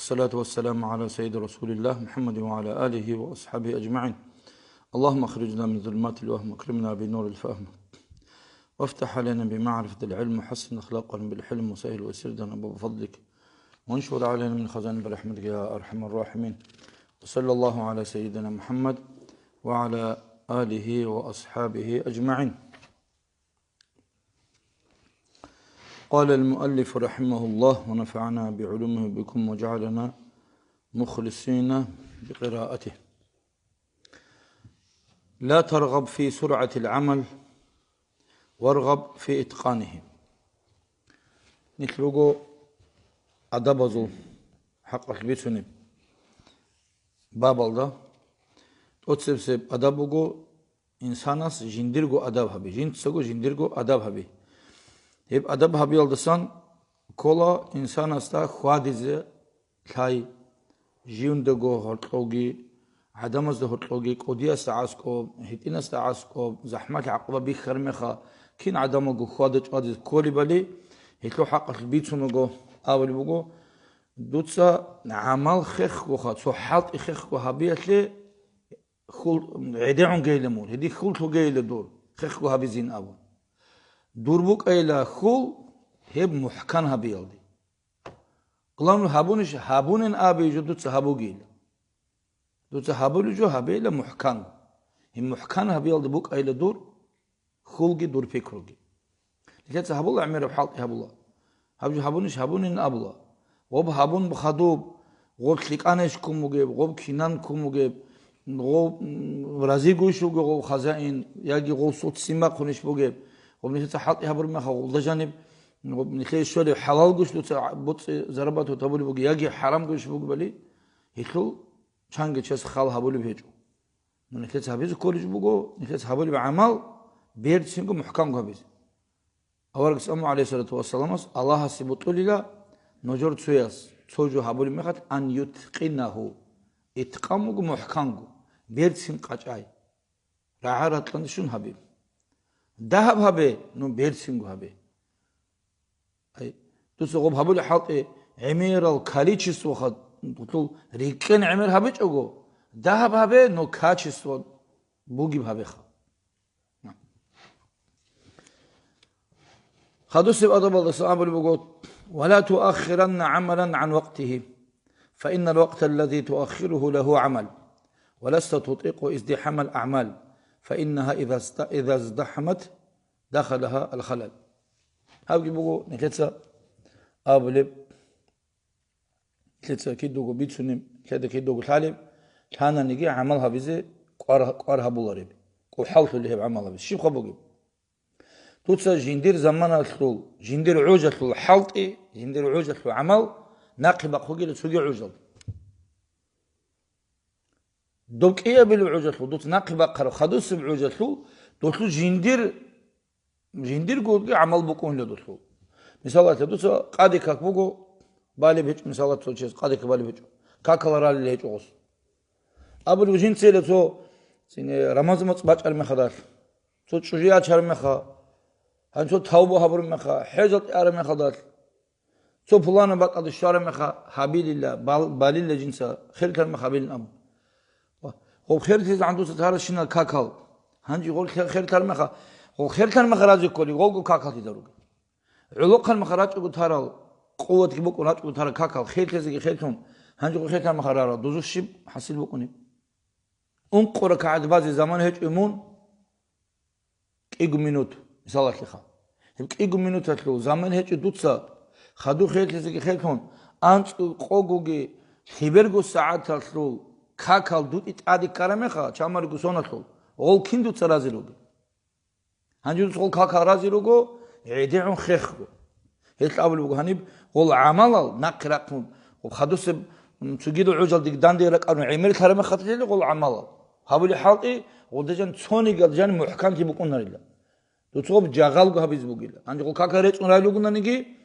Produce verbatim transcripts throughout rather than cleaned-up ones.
الصلاة والسلام على سيد رسول الله محمد وعلى آله وأصحابه أجمعين. اللهم أخرجنا من ظلمات الوهم وأكرمنا بنور الفهم، وافتح علينا بمعرفة العلم، وحسن أخلاقنا بالحلم، وسهل ويسر لنا أبواب فضلك، وانشر علينا من خزائن برحمتك يا أرحم الراحمين. وصلى الله على سيدنا محمد وعلى آله وأصحابه أجمعين. قال المؤلف رحمه الله ونفعنا بعلومه بكم وجعلنا مخلصين بقراءته. لا ترغب في سرعة العمل وارغب في إتقانه. Нилъ руго адабазул хӀакъалъ бицунеб бабалда. ТӀоцебесеб адаб буго инсанас жиндирго адаб гьаби, жинцаго жиндирго адаб гьаби. Гьеб адаб гьабиялдасан ккола инсанасда хьвадизе лъай, живндаго гьоркьоги, гӀадамазда гьоркьоги, кӀудиясда аскӀоб, гьитӀинасда аскӀоб, захӀмалъи гӀакъуба бихьараб мехалъ, кин гӀадамалго хьвада-чӀвадизе кколебали, гьелъул хӀакъалъ бицунаго абулеб буго, дуца гӀамал хехгоха, цо хӀалтӀи хехго гьабиялъе хьул, гӀедегӀун гейилан мун, гьедин хьул лъугейила дур, хехго гьабизин абун. Дур букӀайила хьул гьеб мухӀкан гьабиялде. Главное, гьабунищ, гьабунин абе жо дуца гьабугейила. Дуца гьабулев жо гьабейила мухӀкан. Гьеб мухӀкан гьабиялда букӀайила дур хьулги дур пикруги. Нилъеца гьабула гӀемераб хӀалтӀи гьабула. Гьаб жо гьабунищ гьабунин абула. Гъоб гьабун хадуб, гъоб лъикӀанищ ккун бугеб, гъоб кинан ккун бугеб, гъоб, м, разигуйищ вугев гъов хазаин, яги гъов суд симахъунищ бугеб, гъоб нилъеца хӀалтӀи гьабураб мехалъ гъолда жаниб, гъоб нилъее щолеб хӀалалгуш дуца боцӀи зарабатут гьабулеб бугеб, яги хӀарамгуйищ бугебали, гьелъул чанги чияс хал гьабулеб гьечӀо. Ну, нилъеца гьабизе кколеб жо буго, нилъеца гьабулеб гӀамал берцинго мухӀканго гьабизе. Аварагас аму, гӀалайгьиссалату вассаламас, Аллагьасе бутӀулила нужер цояс, цо жо гьабулеб мехалъ, ан юткъинагьу, иткъан буго мухӀканго, берцин къачӀай, рагӀа-ратӀлъан щун гьабе. Дагьаб гьабе, ну, берцинго гьабе. Ай, дуца гъоб гьабулеб хӀалтӀи гӀемерал количествоха, гъулъул рикӀкӀен гӀемер гьабичӀого, дагьаб гьабе, ну, качество бугеб гьабеха. Хадусеб адабалдаса абулеб буго: «Ва ла туаххиранна гӀамалан гӀан вакътигьи, фа иннал вакъталлази туаххиругьу лагьу гӀамал, ва ласта тутӀикъу издихӀамал агӀмал, фа иннагьа иза зда-, иза здахӀамат, дахалагьа ал-халал». Гьабги буго нилъеца абулеб, нилъеца кидаго бицунеб, нилъеда кидаго лъалеб, лъананиги гӀамал гьабизе кӀвар, кӀвар гьабулареб, кӀухӀаллъулеб гьеб гӀамал гьабизе. Щиб хъван бугеб? Дуца жиндир заманалъул, жиндир гӀужалъул хӀалтӀи, жиндир гӀужалъул гӀамал нахъе бахъугила цоги гӀужалда. Доб кӀиабилеб гӀужалъул дуца нахъе бахъараб хадусеб гӀужалъул, долъул жиндир, жиндиргоги гӀамал букӀунила долъул. Мисалалъе, дуца къаде как буго, балеб гьечӀо, мисалалъе, цо чияс къаде как балеб гьечӀо, какал ралел гьечӀо гъос. Абулеб жинцайила цо, цин, рамазан моцӀ бачӀараб мехалдалъ, цо чӀужу ячараб мехалъ, гьанже цо тавба гьабураб мехалъ, хӀежалде араб мехалдалъ, цо пуланаб бакӀалде щвараб мехалъ гьабилила, бал-, балила жинца, херлъараб мехалъ гьабилин абун. Гъоб херлъизегӀан дуца таращинал какал, гьанже гъол хе-, херлъараб мехалъ, гъол херлъараб мехалъ рази кколи, гъолго какал лъида ругел. ГӀолохъан мехалъ рачӀого тарал, къуватги букӀун рачӀого тарал какал, херлъизеги херлъун, гьанже гъол херлъараб мехалъ рарал, дозу щиб хӀасил букӀунеб? Ункъо ракагӀат базе заман гьечӀо мун, кӀиго минут, мисалалъеха. Гьеб кӀиго минуталъул заман гьечӀо дуца, хадуб херлъизеги херлъун, анцӀго къогоги лъеберго сагӀаталъул какал дутӀи тӀаде ккараб мехалъ, чамалиго соналъул, гъол кин дуца рази ругел? Гьанже дуца гъол какал рази руго, гӀедегӀун хехго. Гьелъ абулеб буго гьаниб, гъол гӀамалал нахъе рахъун, гъоб хадусеб, м, цогидал гӀужалдеги данде ракӀарун гӀемер лъараб мехалъ гъол гӀамалал гьабулеб хӀалтӀи, гъолда жан цонигал жан мухӀканлъи букӀунарила. Дуца гъоб жагъалго гьабизе бугила. Гьанже гъол какал рецӀун райилугунаниги,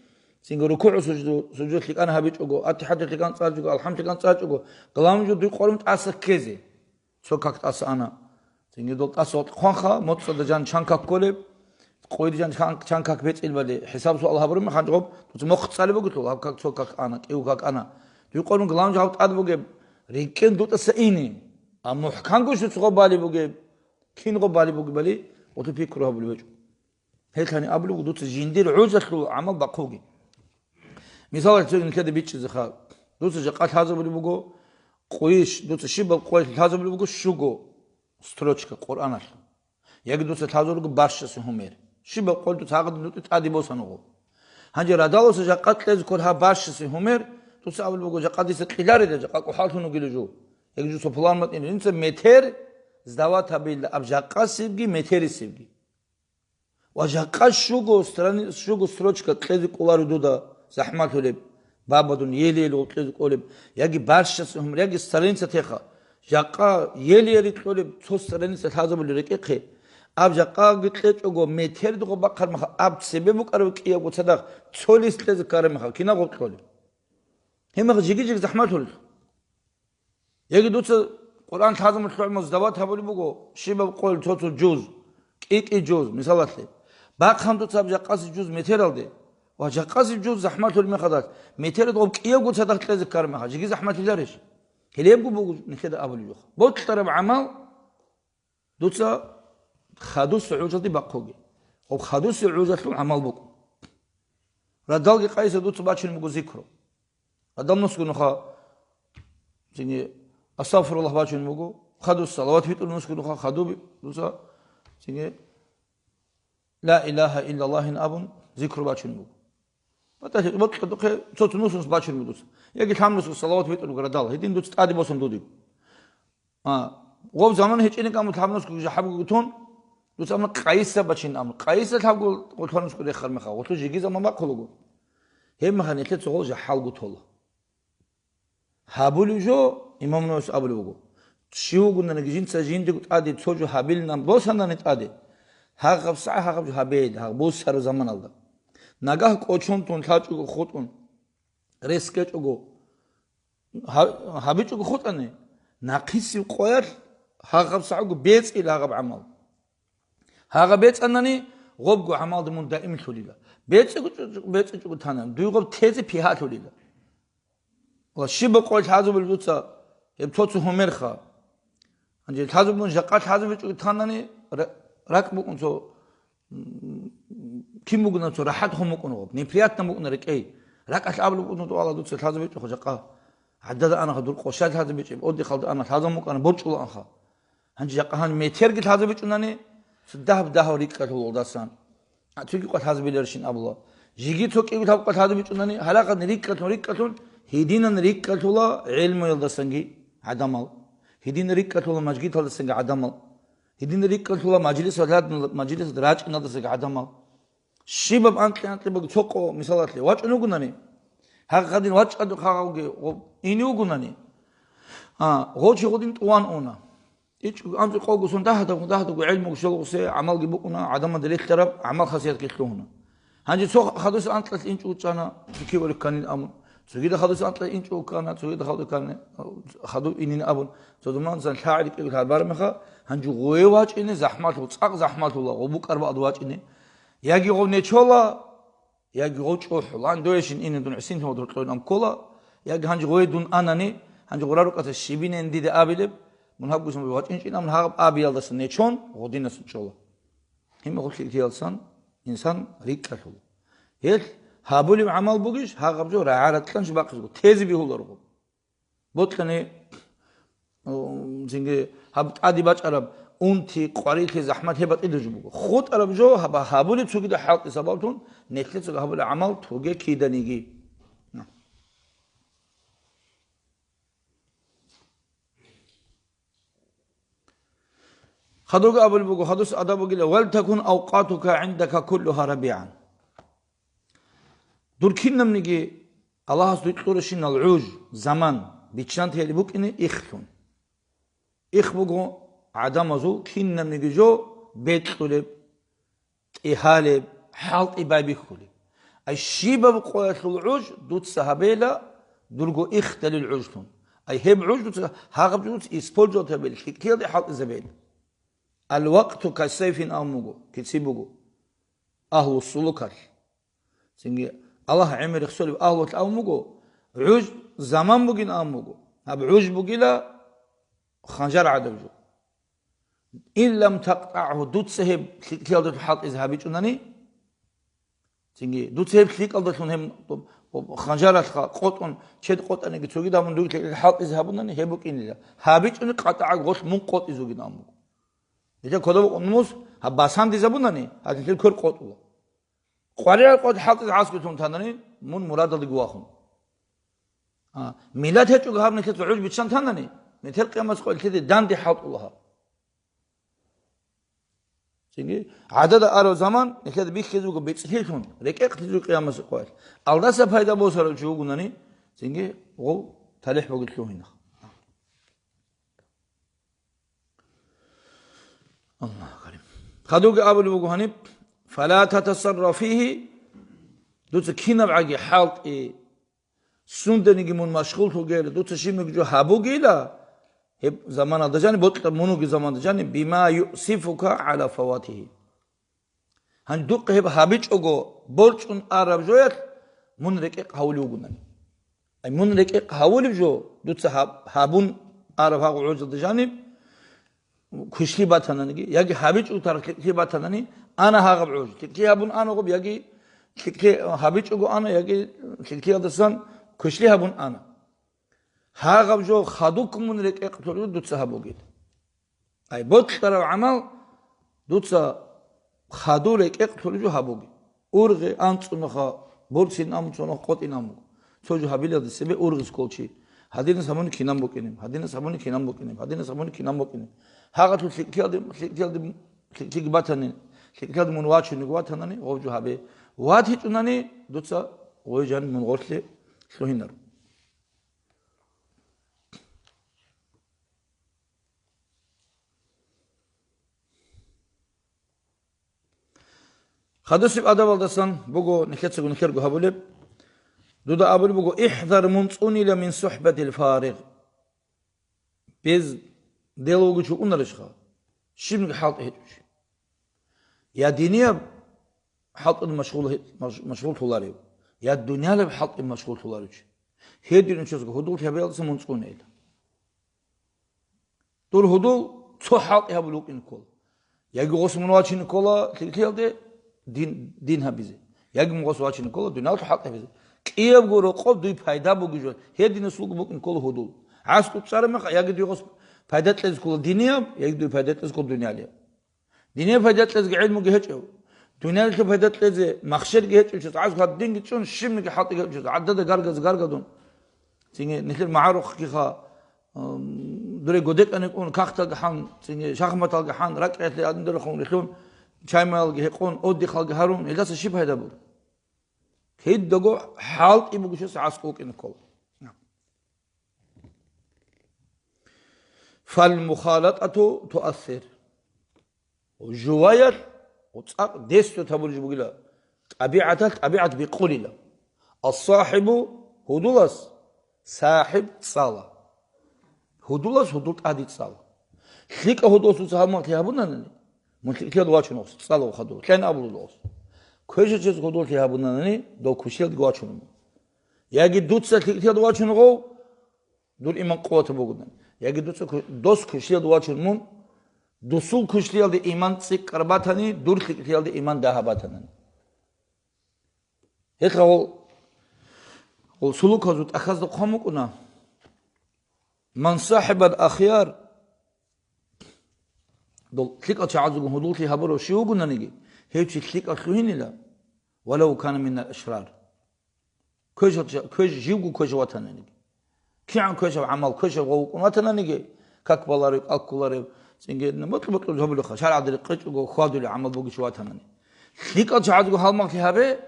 цинги рукугӀу сужду, сужду лъикӀан гьабичӀого, аттихӀияту лъикӀан цӀарчӀого, алхӀамду лъикӀан цӀарчӀого, главное жо дуй къварун тӀаса ккезе. Цо как тӀаса ана. Цинги дол тӀаса ватӀа хъванха, моцӀалда жан чан как кколеб, къойде жан чан, чан как бецӀилбали, хӀисаб-суал гьабураб мехалъ гъоб, дуца мохъ цӀалеб бугелъул, гьаб как цо как ана, кӀиго как ана. Дуе къорун главный жаваб тӀад бугеб, рикӀкӀен дутӀаса ине. А мухӀканго щуцго бали бугеб, кинго бали бугебали, гъуту пикру гьабулеб гьечӀо. Гьелъани абулеб буго, дуца жиндир гӀузалъул гӀамал бахъуги. Мисалалъе, цоги нилъеда бичӀчӀизеха. Дуца жакъа лъазабулеб буго, къуйищ, дуца щибаб къоялъ лъазабулеб буго, щуго строчка Къуръаналъул. Яги дуца лъазабулеб буго барщасе гьумер. Щибаб къоялъ дуца гьагъадин дутӀи тӀаде босаного. Гьанже радалуса жакъа кьезе ккола гьаб барщасе гьумер, дуца абулеб буго, жакъа дица кьеларила, жакъа кӀухӀаллъун вугила жо. Яги жо цо пулан матӀила, инца метер сдават гьабила аб жакъасебги метерисебги. Ва жакъа щуго страни-, щуго строчка кьезе кӀоларо дуда, захӀмалъулеб, бабадун ели-ели гъоркьезе кӀолеб, яги барщас гьумер, яги страница теха. Жакъа ели-ели кьолеб цо страница лъазабулел рекӀехъе. Аб жакъаги кьечӀого метер духъа бахъар махал, аб цебе букӀараб кӀиябго цадахъ цо лист кьезе ккараб махал, кина гъоркьолеб? Гьеб мехалъ жиги-жиги захӀмалъулел. Яги дуца Къуръан лъазабулеб лъугӀмал сдават гьабулеб буго, щибаб къоялъ цо-цо жуз, кӀи-кӀи жуз, мисалалъе. Бахъан дуца аб жакъасеб жуз метералде, ва жакъасеб жуз захӀмалъулеб мехалдалъ, метералда гъоб кӀиябго цадахъ кьезе ккараб мехалъ, жиги захӀмалъиларищ? Гьелебго буго нилъеда абулеб жо. Бокьараб гӀамал дуца хадусеб гӀужалде бахъуге. Гъоб хадусеб гӀужалъул гӀамал букӀун. Радалги къайса дуца бачун буго зикру. Гьадаб нусго нуха, цинги, астагфируллагь бачун буго, хадуб салават битӀун нусго нуха, хадуб дуца, цинги, ла илагьа иллаллагьин абун, зикру бачун буго. БатӀалъи бокьа духъе цо-цо нусго нус бачун буго дуца. Яги лъаб нусго салават битӀун буго радал, гьедин дуца тӀаде босун дудиго. А, гъоб заман гьечӀинегӀан лъаб нусго жахӀалго тун, дуца амма къайса бачин амма, къайса лъабго гъуллъа нусго рехар мехал, гъуллъу жиги заман бахъулаго. Гьеб мехалъ нилъеца гъол жахӀалго тола. Гьабулев жо, имам Нававис абулев вуго, чи вугонаниги жинца жиндего тӀаде цо жо гьабилин босанани тӀаде, гьагъаб сагӀ гьагъаб жо гьабейин, гьагъ бусараб заманалда. Нагагь кӀочон тун лъачӀого хутӀун, рес ккечӀого, гьа-, гьабичӀого хутӀани, нахъисеб къоялъ гьагъаб сагӀго бецӀила гьагъаб гӀамал. Гьагъаб бецӀанани, гъобго гӀамалда мун даимлъулила. БецӀичӀого, бецӀичӀого танани, дуй гъоб тезе пигьалъулила. Ва щибаб къоялъ лъазабулеб дуца гьеб цо-цо гьумерха. Гьанже лъазабун жакъа лъазабичӀого танани, ра-, ракӀ букӀун цо, м, кин бугонаго цо рахӀат гьун букӀун гъоб, неприятно букӀуна рекӀей. РакӀалъ абулеб букӀун, дуца лъазабичӀоха жакъа. ГӀадада анаха дур къошалъ лъазабичӀеб, отдыхалда ана лъазабун букӀана, борчӀула анха. Гьанже жакъа гьан метерги лъазабичӀунани, цо дагьаб-дагьав рикӀкӀалъулалдасан. А, цоги къо лъазабиларищин абула. Жиги цо кӀиго лъаб къо лъазабичӀунани, гьарахъан рикӀкӀалъун-рикӀкӀалъун, гьединан рикӀкӀалъула гӀелмуялдасанги гӀадамал. Гьединан рикӀкӀалъула мажгиталдасанги гӀадамал. Гьединан рикӀкӀалъула мажлис ва ладнал-, мажлисалда рачӀиналдасанги гӀадамал. Щибаб анкьи-анкьи буго цо къо, мисалалъе, вачӀун вугунани, гьагъадин вачӀадухъ гьагъавги гъо-, ине вугунани, а, гъочи гъудин тӀуван уна. ИчӀго амцӀи къогусон дагьадаб-, дагьадабго гӀелму щолгъусе гӀамалги букӀуна, гӀадамазда релълъараб гӀамал-хасиятги лъугьуна. Гьанже цо хадусе анкьалъ инчӀо чӀана, цохьивали кканин абун. Цогида хадусе анкьалъ инчӀо ккана, цогида хадусе ккани, хадуб инин абун. Цо заман сан лъагӀел кӀиго лъарбараб меха, гьанже гъове вачӀине захӀмалъул, цӀакъ захӀмалъула, гъов букӀарбаалда вачӀине. Яги гъов нечола, яги гъов чӀухӀула. Ан доящин ине дун гӀисин гьодор кьойин ам ккола, яги гьанже гъове дун анани, гьанже гъура рукӀаса щибинен дида абилеб, мун гьаб гусан вачӀинчӀин ам гьагъаб абиялдаса нечон гъодинасан чӀола. Гьимихъулъи итиялсан инсан рикӀкӀалъула. Гьелъ гьабулеб гӀамал бугищ, гьагъаб жо рагӀа-ракьан жо бахъизго, тезе бигьуларого. Ботлъани, о, цинги гьаб тӀаде бачӀараб унти, къварилъи, захӀмат гьеб батӀияб жо буго. ХутӀараб жо гьаб-, гьабулеб цогидал хӀалтӀи сабаблъун, нилъецаго гьабулеб гӀамал тоге киданиги. Хадубги абулеб буго, хадус адаб бугила, «Вал такун авкъатука гӀиндака куллуха рабигӀан». Дур кинабниги Аллагьас дуе кьуращинал гӀуж, заман, биччанте гьеле букӀине ихлъун. Их буго гӀадамазул кинабниги жо бекьулеб, тӀигьалеб, хӀалтӀи байбихьулеб. Ай щибаб къоялъул гӀуж дуца гьабейла, дурго ихдалил гӀужлъун. Ай гьеб гӀуж дуца гьагъаб жо дуца использовать гьабейла, лъикӀлъиялде хӀалтӀизабейла. Ал-вакъту касайфин абун буго, кици буго, агьлу сулукалъ. Цинги Аллагь гӀемер рехсолеб агьлулъ абун буго, гӀуж заман бугин абун буго. Гьаб гӀуж бугила ханжар гӀадаб жо. Ин лам такътагӀгьу, дуца гьеб лъикӀлъиялдалъун хӀалтӀизе гьабичӀунани, цинги, дуца гьеб лъикӀалдалъун гьеб ханжаралъха къотӀун, чед къотӀаниги цогидаб мун дуе лъикӀлъи хӀалтӀизе гьабунани, гьеб букӀинила. ГьабичӀони къатӀагӀа гъолъ мун къотӀизугин абун буго. Нилъер кодоб унмус, гьаб басандизабунани, гьадинлъир квер къотӀула. КъваригӀел къотӀ хӀалтӀизе гӀаскӀулъун танани, мун мурадалдеги вахун. А, миллат гьечӀого гьаб нилъеца гӀуж биччан танани, метер къиямас къо нилъеде данде хӀалтӀула гьаб. Цинги, гӀадада арав заман нилъеда бихьизе буго бецӀлъилъун, рекӀекълъизе къиямас къоялъ. Алдаса пайда босарав чи вугунани, цинги, гъов талихӀ бугелъул гьинах. Аллагь карим. Хадуги абулеб буго гьаниб, «Фала татасарраф фигьи», дуца кинабгӀаги хӀалтӀи, сунданиги мун машгъуллъугел, дуца щибниги жо гьабугила, гьеб заманалда жани, бокьа мунуги заманда жани, «бима юсифука гӀала фаватигьи». Гьаниб духъ гьеб гьабичӀого борчӀун араб жоялъ мун рекӀекъ гьавулев вугунани. Ай, мун рекӀекъ гьавулев жо, дуца гьаб-, гьабун араб гьагъу гӀужалда жаниб, квешлъи батананиги, яги гьабичӀого тараб лъикӀлъи батанани, ана гьагъаб гӀуж. ЛъикӀлъи гьабун ана гъуб, яги лъикӀлъи гьабичӀого ана, яги лъикӀлъиялдасан квешлъи гьабун ана. Гьагъаб жо хадуб мун рекӀекълъулев дуца гьабугел. Ай, бокьарав гӀамал дуца хадур рекӀекълъулев жо гьабуге. Ургъи анцӀунаха, борцин амцӀунаха, къотӀин амуго. Цо жо гьабилалде цебе ургъиз ккол чи. Гьадинас гьабуни кинан букӀинеб, гьадинас гьабуни кинан букӀинеб, гьадинас гьабуни кинан букӀинеб. Гьагъалъул лъикӀлъиялде, лъикӀлъиялде, лъикӀлъиги батани, лъикӀлъиялде мун вачунего ватанани, гъов жо гьабе. ВатичӀунани, дуца гъой жаниб мун гъорлъе лъугьинаро. Хадусеб адабалдасан буго нилъецаго нилъерго гьабулеб. Дуда абулеб буго: «ИхӀзар, мун цӀунила мин сухӀбатил фаригъ». Без деловго чи вукӀунарищха? Щибниги хӀалтӀи гьечӀо чи. Я динияб хӀалтӀун машгъул-, маш-, машгъуллъуларев, я дуниялаб хӀалтӀи машгъуллъуларев чи. Гьедин учасго гьудул гьабиялдаса мун цӀунейила. Дур гьудул цо хӀалтӀи гьабулев вукӀин ккола. Яги гъос мун вачин ккола лъикӀлъиялде дин, дин гьабизе. Яги мун гъос вачин ккола дуниялалъул хӀалтӀи гьабизе. КӀиябго рокъоб дуй пайда бугеб жо, гьединасулго букӀин ккола гьудул. ГӀаскӀу цӀараб мехалъ, яги дуй гъос пайда кьезе ккола динияб, яги дуй пайда кьезе ккола дуниялияб. Динияб пайда кьезеги гӀелмуги гьечӀев, дуниялалъул пайда кьезе махщерги гьечӀев чияс, гӀаскӀу гьадинги чӀун, щибниги хӀалтӀиги гьечӀев чияс, гӀадада гаргаз гаргадун. Цинги нилъер магӀарухъгиха, ам, дуре годекӀаникӀун, кахталги хӀан, цинги шахматалги хӀан, ракӀалъе гьадин дурехун рилъун, чаймаялги гьекъон, отдыхалги гьарун, гьелдаса щиб пайда буго? Кидаго хӀалтӀи бугищас гӀаскӀу вукӀине ккола. ФалмухалатӀату туассир. Жуваялъ цӀакъ десдо табулеб бугила, тӀабигӀаталъ тӀабигӀат бикъулила. Ас-сахибу, гьудулас, сахиб цӀала. Гьудулас гьудул тӀаде цӀала. ЛъикӀа гьудулас дуца гьалмагълъи гьабунанани, мун лъикӀлъиялда вачун гъос, цӀала хадур, лъен абулел гъос. Квешачес гьудуллъи гьабунанани, дов квешлъиялдаги вачун мун. Яги дуца лъикӀлъиялда вачун гъов, дур иман къуватаб бугодан. Яги дуца кве-, дос квешлъиялда вачун мун, дусул квешлъиялда иман цӀикӀкӀар батани, дур лъикӀлъиялда иман дагьаб батанани. Гьелъ гъол, гъол сулуказул тӀахьазда хъван букӀуна: «Ман сахибал ахяр», дол лъикӀал чагӀазулгун гьудуллъи гьабурав щив вугонаниги, гьев чи лъикӀав лъугьинила, «валав кана минал ашрар». Квешал ча-, квеш-, живго квешав ватананиги. КигӀан квешав гӀамал, квешав гъов вукӀун ватананиги, как баларев, кӀал кколарев, цинги бокьа-бокьа гьабулеха, шаргӀалда рекъечӀого хьвадулев гӀамал бугев чи ватанани. ЛъикӀал чагӀазго гьалмагълъи гьабе,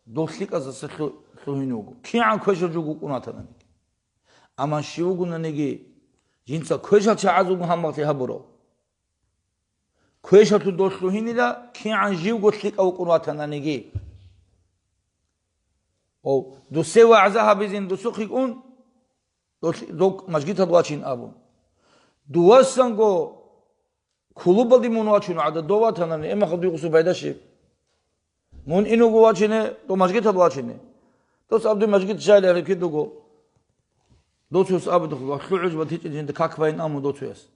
дол лъикӀаздаса лъу-, лъугьин вуго. КигӀан квешав живго вукӀун ватананиги. Амма щив вугонаниги, жинца квешал чагӀазго гьалмагълъи гьабурав. Квешалъул дол лъугьинила, кигӀан живго лъикӀав вукӀун ватананиги. Ов, дусе вагӀза гьабизин дусухъе ун, дол, дол мажгиталда вачин абун. Дувасанго клубалде мун вачун гӀада дов ватанани, эмаха дуй гъусу пайда щиб? Мун инуго вачине, дов мажгиталда вачине. Дос абдуй мажгит жали гьарикид вуго. Доцояс абадухъ ва лъугӀуж батичӀин жинда как байин аму доцояс.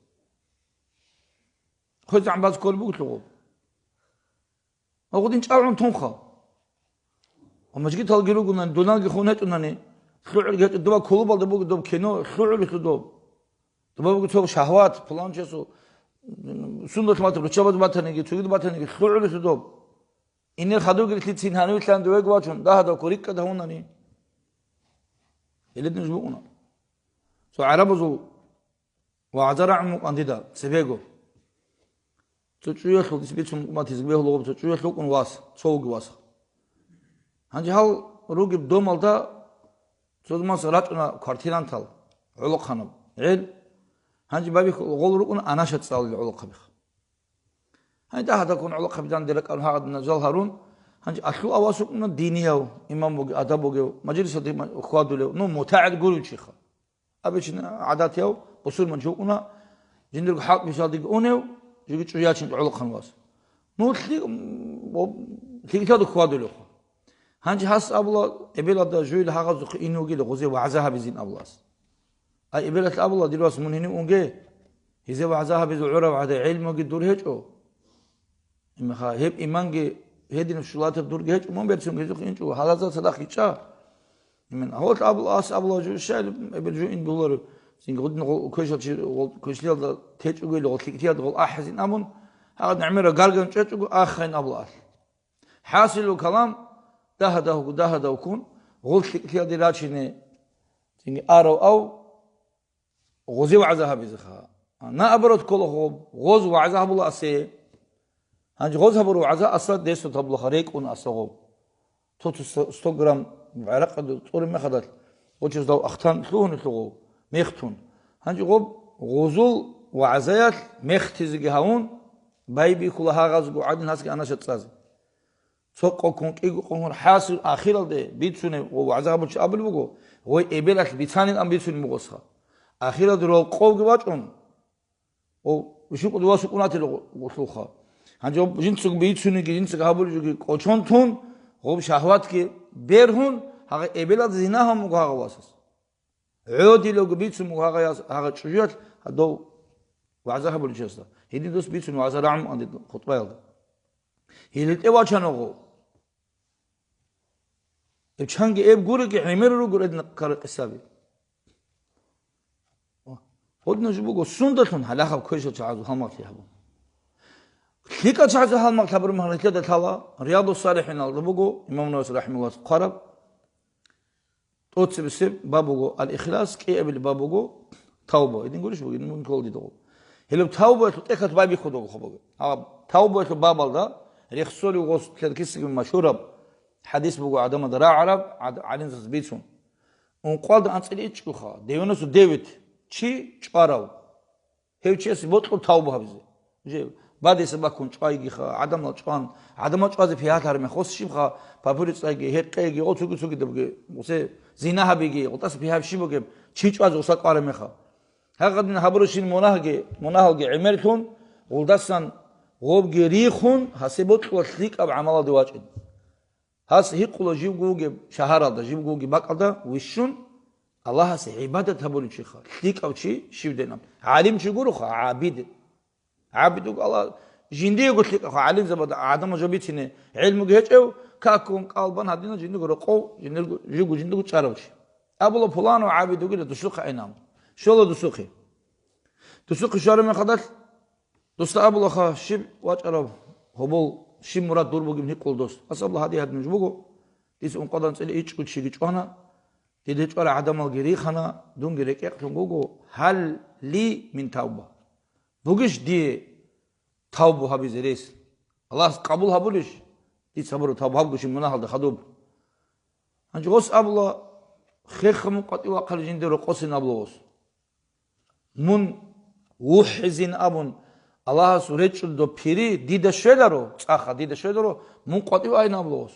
ХвезегӀан баз кколеб бугелъул гъоб. Гьагъудин чӀалгӀун тунха. Ва мажгиталги ругунани, дуналги хун гьечӀунани, лъугӀулги гьечӀо, доба клубалда буго доб кино, лъугӀулелъул доб. Доба буго цо шагьват, пуланчиясул, м, сундалъ матаб, руччабаз батаниги, цогидаб батаниги, лъугӀулелъул доб. Инер хадурги рилълъицин гьанивилъан довего вачун, дагьадав ккун рикӀкӀад гьавунани. Гьеледин жбукъуна. Цо гӀарабазул ВагӀза рагӀун вукӀан дида цебего. Цо чӀуялъул дис бицун уматизе бегьулеб цо чӀуялъ вукӀун вас, цо вуги вас. Гьанже гьал ругеб домалда цо маса рачӀуна квартирантал, гӀолохъанаб гӀел. Гьанже байбихьул гъол рукӀуна анаша цӀалулел гӀолохъабиха. Гьанже дагьадаккун гӀолохъабидан диракӀарун гьагъадина жал гьарун. Гьанже алъул авас вукӀуна динияв, имам вугев, адаб бугев, мажлисалде ма-, хьвадулев, ну, мутагӀил гурев чиха. Абичин гӀадатияв бусурманчи вукӀуна, жиндирго хӀалкӀ мисалдеги унев, жиги чӀужуячин гӀолохъан вас. Ну, лъи-, м, лъикӀлъаду хьвадулевха. Гьанже гьас абула, эбелалда жуйил гьагъазухъе ин вугила гъузе вагӀза гьабизин абулас. Ай, эбелалъ абула, дир вас, мун гьенив унге, гьезе вагӀза гьабизе гӀурав гӀада гӀелмуги дур гьечӀо. Имаха, гьеб иманги гьединаб щулатаб дурги гьечӀо, мун берцинги гьезухъ инчӀо, гьалазда цадахъ гьечӀа. Иман, гьолъ абул ас абула жо, щай эбел жо ин буларев, цинги гъудин гъол квешал чи, гъол квешлиялда течӀого или гъол лъикӀлъиялда гъол ахӀизин абун, гьагъад гӀемера гарган чӀечӀого аххайин абула алъ. ХӀасилу калам, дагьа-дагьго, дагьа-дагьккун, гъол лъикӀлъиялде рачине цинги арав ав, гъозе вагӀза гьабизеха. Наоборот ккола гъоб, гъоз вагӀза гьабула асе. Гьанже гъоз гьабураб вагӀза аса десо таблаха рекӀун аса гъоб. Цо-цо сто грамм гӀаракъа цӀураб мехалдалъ, гъочаз дав ахтан лъугьунелъул гъов, мехтун. Гьанже гъоб гъозул вагӀзаялъ мехтизеги гьавун, байбихьула гьагъазго гӀадин гьасги анаша цӀазе. Цо къоккун, кӀиго къоккун, хӀасил ахиралде бицунеб ва вагӀза гьабулчи абулеб буго, гъой эбелалъ бицанин ан бицунеб бугосха. Ахиралде рокъовги вачӀун, ва вищукъуд вас укӀунатил гъуллъулха. Гьанже жинцаго бицуниги, жинцаго гьабулеб жоги кӀочон тун, гъоб шагьватги бергьун, гьагъа эбелалда зина гьабун буго гьагъа васас. ГӀодилаго бицун буго гьагъа яс-, гьагъа чӀужуялъ гьадов вагӀза гьабулев чиясда. Гьедин дос бицун вагӀза рагӀун ан дид хутӀбаялда. Гьеле тӀе вачаного. Эб чанги эб гуреги гӀемер руго ред ккарал къисаби. Гьудна жо буго сундалъун гьалахаб квешал чагӀазул гьалмагълъи гьабун. ЛъикӀал чагӀазул гьалмагълъи гьабураб магьрилъиялда лъала, Риядус-Салихиналда буго, имам Навас рахӀимагьуллагьас хъвараб. ТӀоцебесеб баб буго Ал-Ихлас, кӀиабилеб баб буго Тавба. Гьедин гурищ бугин, мун ккола дидагъу. Гьелеб Тавбаялъул тӀехьалъ байбихьудагъу хабуги. Гьаб Тавбаялъул бабалда рехсолев гъос лъелкисаги машгьураб хӀадис буго гӀадамазда рагӀараб, гӀад-, гӀалимзас бицун. Ункъоялда анцӀила ичӀгоха, девяносто девять чи чӀварав. Гьев чиясе бокьур тавба гьабизе. Жив, бадиса баккун чӀвайгиха, гӀадамал чӀван, гӀадамал чӀвазе пигьалъ гьармехос щибха, папури цӀайги, гьекъейги, гъо цуги-цугидабги, гъусе зина гьабиги, гъутӀаса пигьаб щиб бугеб, чи чӀвазе гъуса кӀварамеха. Гьагъадин гьабурущин мунагьги, мунагьалги гӀемерлъун, гъулдасан гъобги рихун, гьасе бокьула лъикӀаб гӀамалалде вачӀин. Гьас гьикъула живго вугеб шагьаралда, живго вугеб бакӀалда вищун, Аллагьасе гӀибадат гьабулев чиха, лъикӀав чи щивдинаб. ГӀалим чи гуроха, гӀабид. ГӀабид вуго Аллагь, жиндиего лъикӀаха, гӀалимзабада гӀадамал жо бицине гӀелмуги гьечӀев, какун кӀалбан гьадинал жиндиего рокъов, жиндирго, живго жиндиего чӀарав чи. Абула пуланав гӀабид вугила дусухъе гӀинав. Щола дусухъе. Дусухъе щвараб мехалдалъ, досда абулаха, щиб вачӀараб гьобол, щиб мурад дур бугеб гьикъула дос. Ас абула, гьадин гьадин нуж буго, дица ункъоялда анцӀила ичӀго чиги чӀвана, дида чӀварал гӀадамалги рихана, дунги рекӀекълъун вуго, гьал ли мин тавба? Бугищ дие тавбу гьабизе рес? Аллагьас къабул гьабулищ дица гьабураб тавба, гьабгощин мунагьалда хадуб? Гьанже гъос абула, хеха мун къватӀив вахъали жинда рокъосин абула гъос. Мун вухӀизин абун, Аллагьас речӀчӀун доб пири дида щвеларо, цӀаха дида щвеларо, мун къватӀив айин абула гъос.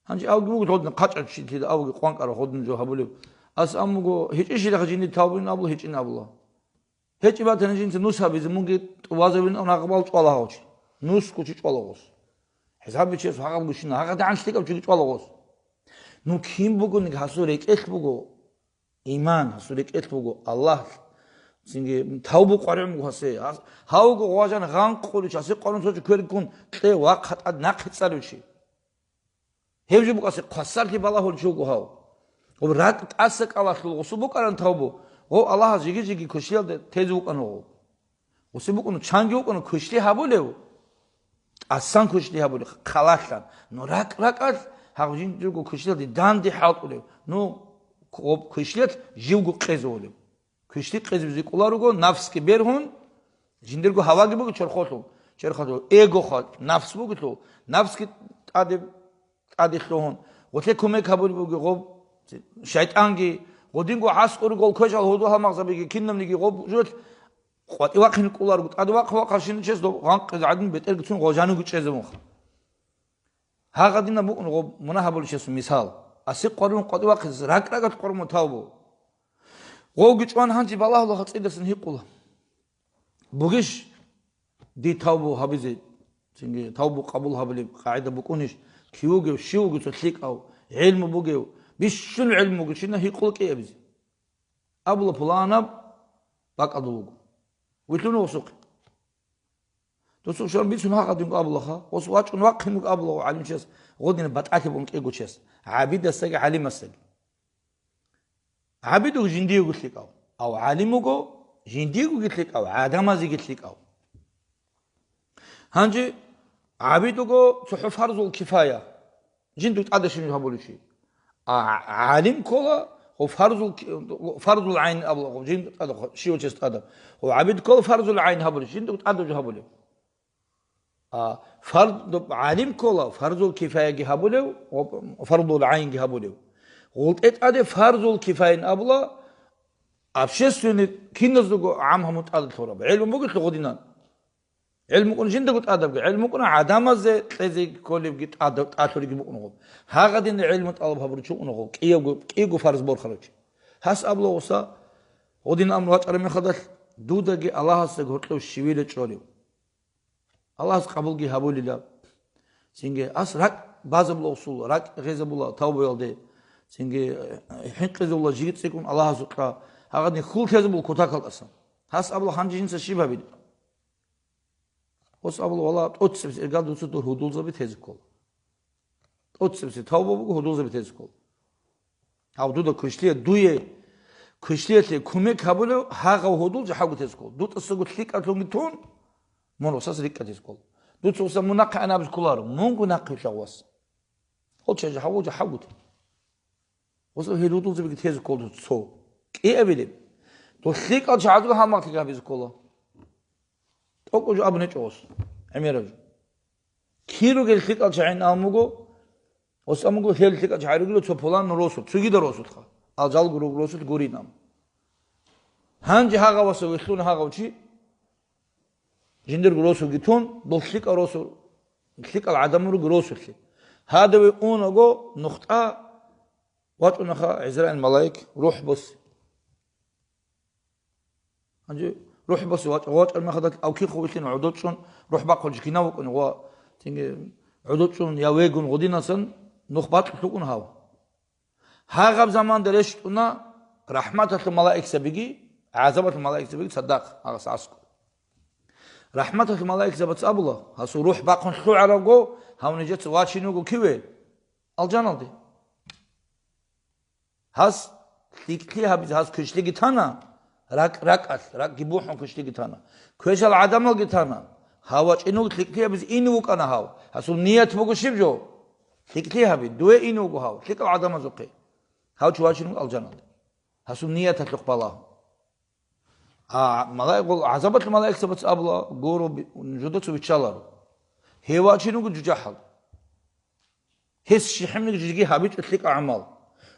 Гьанже авги вуго гьодна хъачӀав чи лъида авги къванкъарав гьодин жо гьабулев. Ас ам вуго, гьечӀищилаха жинди тавбуин абула, гьечӀин абула. ГьечӀеб батани жинца нус гьабизе, мунги тӀубазабин рагъабал чӀвала гьав чи. Нусго чи чӀвала гъос. ХӀисаб бичияс гьагъаб гущина, гьагъадигӀан лъикӀав чиги чӀвала гъос. Ну кин бугониги гьасул рекӀелъ буго. Иман, гьасул рекӀелъ буго Аллагь. Цинги тавбу къваригӀун буго гьасе. Гьас-, гьавго гъважан гъанкъулев чи, гьасе къваригӀун цо чи квериккун кье вахъа тӀад нахъе цӀалев чи. Гьев жо букӀасе хвасарлъи балагьулев чи вуго гьав. Гъоб ракӀ тӀаса кӀалалъул гъусул букӀаран тавбу, гъов Аллагьас жиги-жиги квешлъиялде тезе вукӀана гъов. Гъуси букӀана, чанги вукӀана квешлъи гьабулев, тӀасан квешлъи гьабулев, халалъан. Ну, ракӀ-ракӀалъ гьав жиндирго квешлъиялде данде хӀалтӀулев. Ну, гъоб квешлъиялъ живго къезе волев. Квешлъи къезиб зикӀуларуго, нафсги бергьун, жиндирго гьаваги буго черхолъул, черхалъул, эгоха нафс бугелъул, нафсги тӀаде, тӀаде лъугьун, гъолъе кумек гьабулеб буго гъоб, шайтӀанги, гъодинго гӀаскӀор ругел квешал гьудул-гьалмагъзабиги, кинабниги гъоб жо къватӀивахъин кӀоларуго, тӀаде вахъа-вахъа щинав чияс доб гъанкъизе гӀадин бетӀерги цун гъожануго чӀезе муха. Гьагъадинаб букӀун гъоб мунагь гьабулев чиясул мисал. Асе къваригӀун къватӀивахъизе ракӀ-ракӀалъ къваригӀун тавбу. Гъовги чӀван гьанже балагьулаха цӀидасан гьикъула. Бугищ дие тавбу гьабизе, цинги тавбу къабул гьабулеб къагӀида букӀунищ, кив вугев, щив вугев цо лъикӀав, гӀелму бугев, бищун гӀелму бугев чина гьикъула кӀиабизе? Абула пуланаб бакӀалда вуго. Вилълъуна гъосухъе. Досул шарм бицун гьагъадинго абулаха, гъос вачӀун вахъинго абулаго гӀалимчияс, гъодин батӀалъи бун кӀего чияс, гӀабидасдаги гӀалимасдаги. ГӀабид вуго жиндиего лъикӀав, ав гӀалим вуго жиндиего лъикӀав, гӀадамазеги лъикӀав. Гьанже гӀабид вуго цохӀо фарзул кифая, жинду тӀадашин гьабулев чи. А гӀалим ккола, гъо фарзул ки-, фарзул гӀайн абула, гъо жинду тӀада, гъо щивав чияс тӀада. Гъо гӀабид ккола фарзул гӀайн гьабулев, жинду тӀада жо гьабулев. А, фард-, гӀалим ккола фарзул кифаяги гьабулев, ва фарзул гӀайнги гьабулев. ГъултӀе тӀаде фарзул кифаян абула, общественный киназдаго гӀам гьамун тӀадалъураб. ГӀелму бугелъул гъодинан. ГӀелму букӀун жиндаго тӀадабги, гӀелму букӀун гӀадамазе кьезе кколебги тӀада-, тӀалъулебги букӀун гъоб. Гьагъадин гӀелму тӀалаб гьабурав чи вукӀун гъов, кӀиявго, кӀиго фарз борхарав чи. Гьас абула гъоса, гъодин амру вачӀараб мехалдалъ, дудаги Аллагьасдаги гьоркьов щивила чӀолев. Аллагьас къабулги гьабулила. Цинги ас ракӀ базабула усул, ракӀ гъезабула тавбаялде. Цинги, э, хӀинкъизабула жиги цӀикӀкӀун Аллагьасукьа, гьагъадин хьул тезабул кутакалдаса. Гьас абула, гьанже жинца щиб гьабилеб? Гьас абула, вала, тӀоцебесеб иргал дуца дур гьудулзаби тезе ккола. ТӀоцебесеб тавба буго, гьудулзаби тезе ккола. Гьав дуда квешлъия-, дуе квешлъиялъе кумек гьабулев гьагъав гьудул жахӀалгутез ккол. ДутӀасаго лъикӀалъунги тун, мун гъосас рикӀкӀатез ккол. Дуца гъоса мун нахъе ана абиз кколаро, мунго нахъе вилъа гъос. Гъол чай жахӀалгу жахӀалгутев. Гъоса гьел гьудулзабиги тезе ккол дуца цо. КӀиабилеб. Дол лъикӀал чагӀазго гьалмагълъи гьабизе ккола. ТӀокӀо жо абун гьечӀо гъос. ГӀемераб жо. Кир ругел лъикӀал чагӀин абун буго, ос абун буго, гьел лъикӀал чагӀи ругел цо пулан росу, цогида росулха. Алжалго руг росулъ гурин абун. Гьанже гьагъаваса вилълъун гьагъав чи, жиндирго росулги тун, дол лъикӀал росу, лъикӀал гӀадамал руго росулъе. Гьадаве унаго нухтӀа вачӀунаха ГӀизраил малаик рухӀ босе. Гьанже рухӀ босе вачӀ-, вачӀар мехалда авкихъо вилълъин гӀодочӀун, рухӀ бахъулчи кинав вукӀун ва цинги гӀодочӀун я вегун гъудинасан нух бакьулъ вукӀун гьав. Гьагъаб заманда рещтӀуна рахӀматалъул малаикзабиги, гӀазабалъул малаикзабиги цадахъ гьагъас аскӀор. РахӀматалъул малаикзабаца абула, гьасул рухӀ бахъун лъугӀаравго, гьав нижеца вачин вуго киве? Алжаналде. Гьас лъикӀлъи гьабизе, гьас квешлъиги тана, ракӀ-ракӀалъ, ракӀги бухӀун квешлъиги тана. Квешал гӀадамалги тана. Гьав вачӀинул лъикӀлъи гьабизе ине вукӀана гьав. Гьасул ният буго щиб жо? ЛъикӀлъи гьаби, дуе ине вуго гьав, лъикӀал гӀадамазухъе. Гьав чи вачинул алжаналде. Гьасул нияталъухъ балагь. А малаик-, гъол гӀазабалъул малаикзабаца абула, гуро би-, жодоца виччаларо. Гьев вачин вуго жужахӀал. Гьес щихӀимлъи жиги гьабичӀо лъикӀа гӀамал.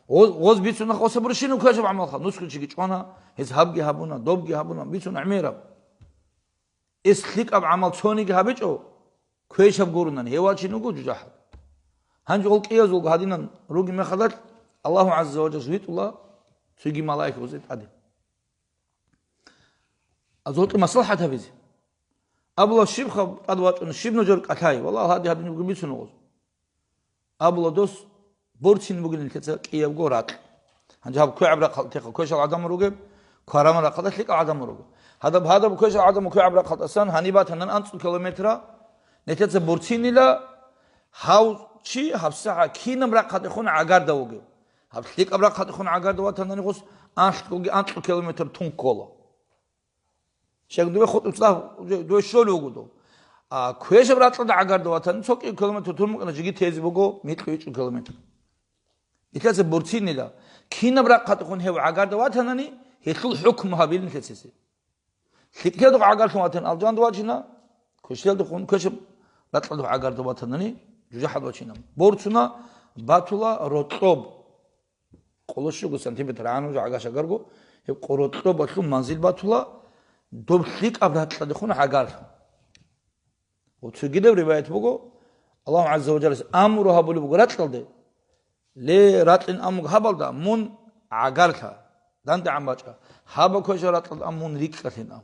Гъоз, гъоз бицуна гъоса бурщинаб квешаб гӀамалха, нусго чиги чӀвана, гьес гьабги гьабуна, добги гьабуна, бицун гӀемераб. Гьес лъикӀаб гӀамал цониги гьабичӀо, квешаб гурунан, гьев вачин вуго жужахӀал. Гьанже гъол кӀиязулго гьадинан ругеб мехалдалъ, Аллагьу гӀазза ва жалла витӀула цоги малаик гъозе тӀаде. АзолтӀи маслахӀат гьабизе. Абула, щибха тӀад вачӀуна, щиб нужер кӀалъай? Валлагь, гьади гьадин бугин бицуна гъоз. Абула, дос, борцин бугин нилъеца кӀиябго ракь. Гьанже гьаб квегӀаб рахъалъ текъа квешал гӀадамал ругеб, кварамал рахъалда лъикӀал гӀадамал ругеб. Гьадаб, гьадаб квешал гӀадамал квегӀаб рахъалдасан гьаниб батанан анцӀу километра, нилъеца бурцинила, гьав чи гьабсагӀа кинаб рахъалдехун гӀагарда вугев. Гьаб лъикӀаб рахъалдехун гӀагарда ватанани гъус анлъгоги анкьу километр тун ккола. Щай дуе хутӀ-, дуе щолев вуго дов. А квешаб ракьалда гӀагарда ватани, цо кӀи километр тун букӀана, жиги тезе буго микьу ичӀу километр. Нилъеца бурцинила, кинаб рахъалдехун гьев гӀагарда ватанани, гьелъул хӀукму гьабилин нилъеца. ЛъикӀлъиялдухъ гӀагарлъун ватани, алжанде вачина, квешлъиялдухъун, квешаб ракьалдухъ гӀагарда ватанани, жужахӀалде вачина. Борцуна батула рокьоб. Къоло щуго сантиметр гӀанужа гӀагаш агарго, гьеб къо-, рокьобалъул манзил батула, доб лъикӀаб ракьалдехун гӀагарлъун. Ва цогидаб риваят буго, Аллагь гӀазза ва жаллас амру гьабулеб буго ракьалде: «Ле, ракьин амуг гьабалда, мун гӀагарлъа, дандегӀан бачӀа, гьаба квеша ракьалда, ам мун рикӀкӀалъин», ам.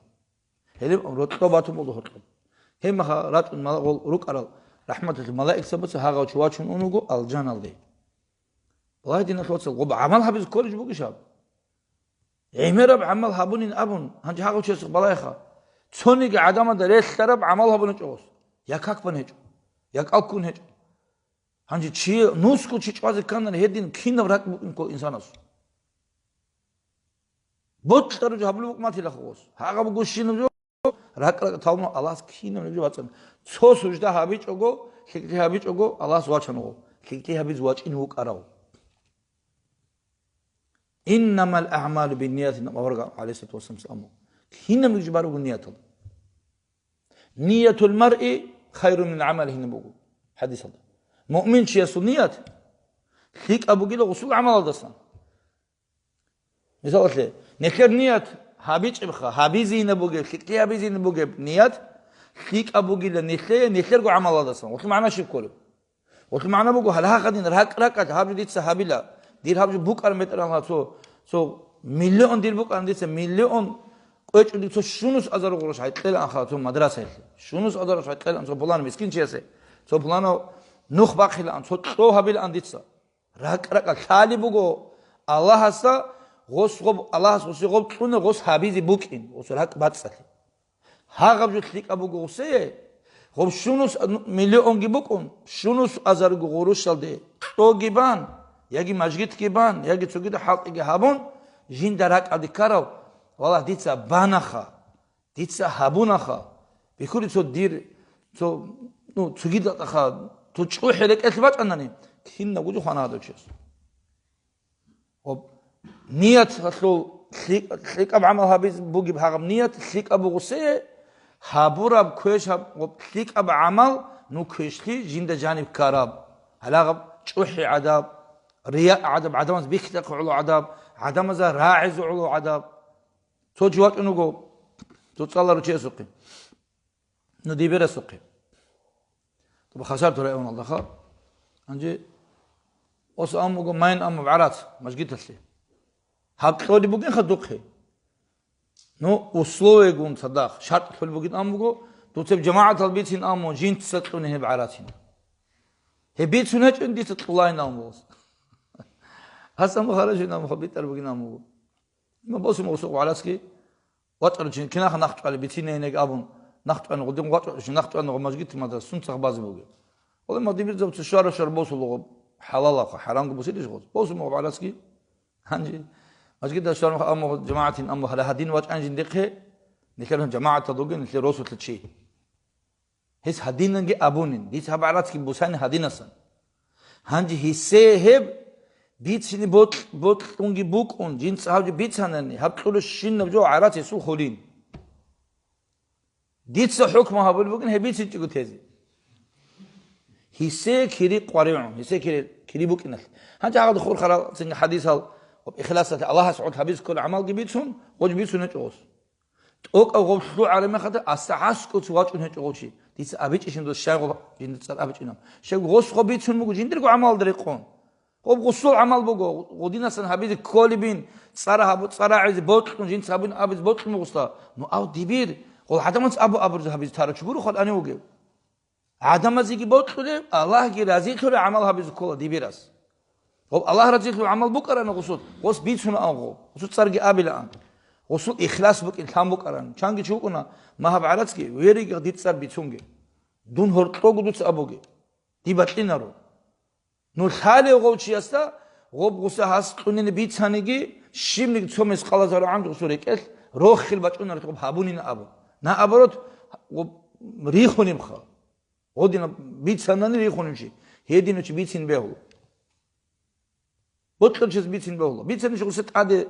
Гьелеб рокьо батун буго гьоркьоб. Гьеб маха рачӀун мала-, гъол рукӀарал рахӀматуллъи малаикзабаца гьагъав чи вачун ун вуго алжаналде. Балагье, диналъул вацал, гъоб гӀамал гьабизе кколеб жо бугищ гьаб? ГӀемераб гӀамал гьабунин абун, гьанже гьагъав чиясухъ балагьеха. Цониги гӀадамазда релълъараб гӀамал гьабун гьечӀо гъос. Я как бан гьечӀо, я кӀал ккун гьечӀо. Гьанже чи, нусго чи чӀвазе кканани, гьедин кинаб ракӀ букӀин ккола инсанасул. Бокьараб жо гьабулеб букӀун батила гъос. Гьагъаб гущинаб жо, ракӀ-ракӀ тавуна Аллагьас кинаб жо бацӀцӀана. Цо сужда гьабичӀого, лъикӀлъи гьабичӀого, Аллагьас вачана гъо. ЛъикӀлъи гьабиз вачӀин вукӀарав. «Иннамал агӀмалу бинниятин», аварагас гӀалайгьиссалату вассаламас аму. Кинаб жо бараб буго нияталда. «Ниятул маръи хайрун мин гӀамалигьи», гьаниб буго хӀадисалда. Муъминчиясул ният лъикӀаб бугила гъусул гӀамалалдасан. Мисалалъе, нилъер ният гьабичӀебха, гьабизейин бугеб, лъикӀлъи гьабизейин бугеб ният лъикӀаб бугила нилъее, нилъерго гӀамалалдасан. Гъусул магӀна щиб кколеб? Гъусул магӀна буго, гьале гьагъадин ракӀ-ракӀалъ гьаб жо дица гьабила, дир гьаб жо букӀараб метер гьанла цо, цо миллион дир букӀана дица, миллион кӀвечӀо дир цо щунус азарго гъурущ гьайкьелаанха цо мадрасаялъе, щунус азарго гъурущ гьайкьелаан цо пулан мискинчиясе, цо пуланав нух бахъилаан, цо кьо гьабилаан дица. РакӀ-ракӀалъ лъалеб буго Аллагьасда, гъос гъоб, Аллагьас гъосе гъоб кьуна гъос гьабизе букӀин, гъос ракӀ бацӀцӀалъи. Гьагъаб жо лъикӀаб буго гъусее, гъоб щунус миллионги букӀун, щунус азарго гъурущалде кьоги бан, яги мажгитги бан, яги цогидал хӀалтӀиги гьабун, жинда ракӀалде ккарав, валлагь, дица банаха, дица гьабунаха, бихьули цо дир, цо, ну, цогидал тӀаха, цо чӀухӀи рекӀелъ бачӀанани, кинабго жо хвана гьадав чияс. Гъоб, нияталъул лъи-, лъикӀаб гӀамал гьабиз бугеб гьагъаб ният лъикӀаб бугъусе, гьабураб квеш гьаб-, гъоб, лъикӀаб гӀамал, ну, квешлъи жинда жаниб ккараб, гьалагъаб чӀухӀи гӀадаб, рияъ гӀадаб, гӀадамаз бихьизехъе гӀоло гӀадаб, гӀадамазда рагӀизе гӀоло гӀадаб. Цо чи вачӀун вуго, цо цӀаларав чиясухъе. Ну, дибирасухъе. ТӀуба Хасарту районалдаха. Гьанже ос ам буго, майн аму гӀарац мажгиталъе. Гьаб кьолеб бугинха духъе. Ну, условиягун цадахъ, шартӀ кьолеб бугин ам буго, дуцеб жамагӀатал бицин аму, жинца кьуни гьеб гӀарацин. Гьеб бицун гьечӀин дица кьулайин ам бугос. Гьас аму харашин аму, битӀар бугин ам буго. Има босун босухъ гӀарацги, вачӀарав чи кинаха нахъ чӀвали бицинейинеги абун, нахъ чӀвани гъудин вачӀарав чи, нахъ чӀвани гъо мажгит мадра сунцах базе бугеб. Оле мадибирзаб цо швара-швара босулугъоб хӀалалахъа, хӀарамго босилищ гъоз. Босун буго гӀараски, гьанже мажгитда швармах аму жамагӀатин аму гьала гьадин вачӀан жиндихъе, нилъер жамагӀатал ругин, нилъер росулъа чи. Гьес гьадинанги абунин, дица гьаб гӀарацги бусани гьадинасан. Гьанже гьесие гьеб бицине бокь-, бокьунги букӀун, жинца гьаб жо бицанани, гьаб кьураб щинаб жо гӀарац гьесул хулин. Дица хӀукму гьабулеб бугин гьеб бицинчӀого тезе. Гьесие кири къваригӀун, гьесие кири, кири букӀиналъ. Гьанже гьагъадухъ хурхарал цинги хӀадисал, ихласалъе Аллагьас гӀоло гьабизе кколеб гӀамалги бицун, гъож бицун гьечӀо гъос. ТӀокӀав гъоб лъугӀараб мехалда, асда гӀаскӀуц вачӀун гьечӀо гъов чи. Дица абичӀищин дос щай гъоб жинда цӀар абичӀинаб. Щай гъос гъоб бицун буго жиндирго гӀамалда рекъон. Гъоб гъусул гӀамал буго, гъудинасан гьабизе кколебин, цӀара гьабу-, цӀара гӀезе бокьун, жинца гьабун абизе бокьун бугъуста. Ну, ав дибир, гъол гӀадамац абу-абуризе гьабизе тарав чи гуро хвалани вугев. ГӀадамазеги бокьулеб, Аллагьги разилъулеб гӀамал гьабизе ккола дибирас. Гъоб Аллагь разилъул гӀамал букӀарана гъусул, гъос бицунаан гъо, гъусул цӀарги абилаан. Гъусул ихлас букӀин лъан букӀаран. Чанги чи вукӀуна, магьаб гӀарацги, вериги дица цӀар бицунги. Дун гьоркього дуца абуге. Диб бакьинаро. Ну лъалев гъов чиясда, гъоб гъуса гьас кьунин бицаниги, щибниги цо мискъала зарагӀан гъусул рекӀелъ рохел бачӀунарелъ гъоб гьабунин абу. Наоборот, гъоб рихунебха. Гъодина бицанани рихунеб чи, гьединав чи бицин бегьула. Бокьарчияс бицин бегьула. Бицани гъуса тӀаде